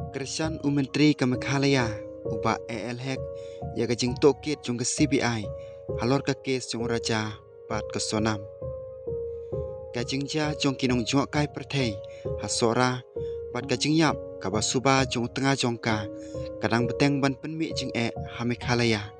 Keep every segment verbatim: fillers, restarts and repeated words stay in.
Kyrshan u Myntri ka Meghalaya, u Bah A L Hek, ïa ka jingtohkit jong ka C B I halor ka kes jong u Raja bad ka Sonam. Ka jingjia jong ki nongjngohkai pyrthei ha Sohra bad ka jingïap kaba suba jong u tnga jong ka, ka dang bteng ban pynmih jingeh ha Meghalaya,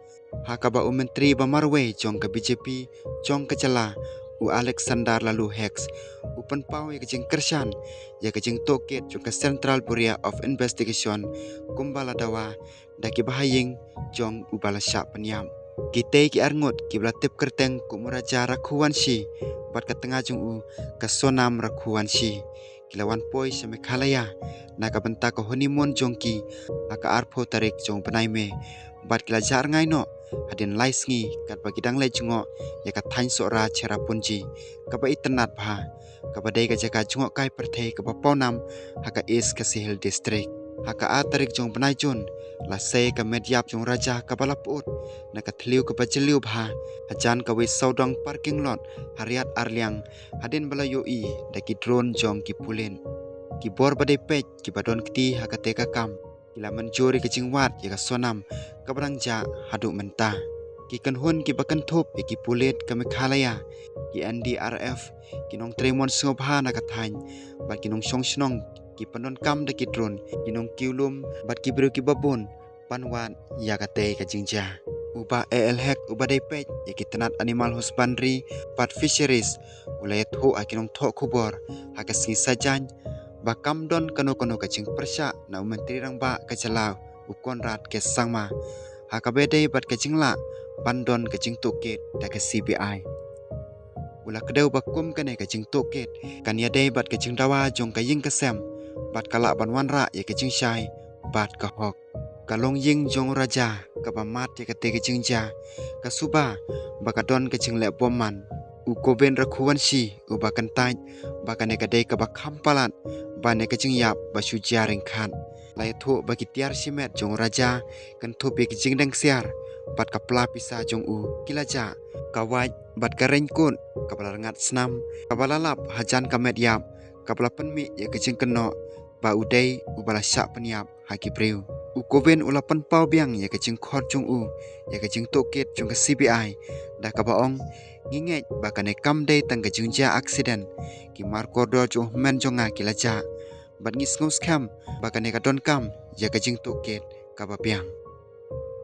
ha kaba u Myntri ba marwei jong ka B J P jong ka jylla, u Alexander Laloo Heks, u pynpaw ïa ka jingkyrshan ïa ka jingtohkit jong ka Central Bureau of Investigation kumba la dawa da ki bahaïing jong uba la shah pynïap. Kitei ki arngut kiba la tip kyrteng kum u Raja Raghuvanshi bad ka tnga jong u, ka Sonam Raghuvanshi, ki la wan poi sha Meghalaya na ka bynta ka honeymoon jong ki ha ka arphew tarik jong u bnai May, bad ki la jah rngai noh hadien lai sngi katba ki dang leit jngoh ïa ka thaiñ Sohra Cherrapunji, kaba itynnad bha, kaba dei ka jaka jngohkai pyrthei kaba pawnam ha ka East Khasi Hills District. Ha ka ar tarik jong u bnai June, la sei ka met ïap jong u Raja kaba la pyut na ka thliew kaba jylliew bha hajan kawei sawdong parking lot ha Riat Arliang, hadien ba la ïohi da ki drone jong ki pulit. Ki bor ba dei peit kiba don kti ha katei ka kam ki la mynjur ïa ka jingwad ïa ka Sonam kaba dang jah haduh mynta. Ki kynhun kiba kynthup ïa ki pulit ka Meghalaya, ki N D R F, ki nongtrei mon sngewbha na ka thaiñ bad ki nongshong shnong ki pyndonkam da ki drone, ki nongkiew lum bad ki briew kiba bun ban wad ïa katei ka jingjia. U Bah A L Hek, uba dei peit ïa ki tnat Animal Husbandry bad Fisheries, u la ïathuh ha ki nongthoh khubor ha ka sngi Saitjaiñ ba kam don kano kano ka jingpyrshah na u Myntri Rangbah ka jylla, u Conrad K Sangma, ha kaba ïadei bad ka jinglah ban don ka jingtohkit da ka C B I. U la kdew ba kum kane ka jingtohkit kan ïadei bad ka jingdawa jong ka ïing ka sem bad ka lah ban wanrah ïa ka jingshai bad ka hok. Ka longïing jong u Raja kaba mad ïa katei ka jingjia ka suba ba ka don ka jingleh bymman. U Govind Raghuvanshi, uba kyntait ba kane ka dei kaba kham palat ban ïa ka jingïap ba shu jia ryngkhat, la ïathuh ba ki tiar shimet jong u Raja kynthup ïa ki jingdeng ksiar bad ka pla pisa jong u ki la jah. Ka wait bad ka raincoat kaba la rngat snam kaba la lap hajan ka met ïap kaba la pynmih ïa ka jingkynnoh ba u dei uba la shah pynïap ha ki briew. U Govind u la pynpaw biang ïa ka jingkhot jong u ïa ka jingtohkit jong ka C B I da kaba ong, ngi ngeit ba kane kam dei tang ka jingjia accident, ki mar kordor jong u hynmen jong nga ki la jah, bad ngi sngewskhem ba kane ka donkam ïa ka jingtohkit kaba biang.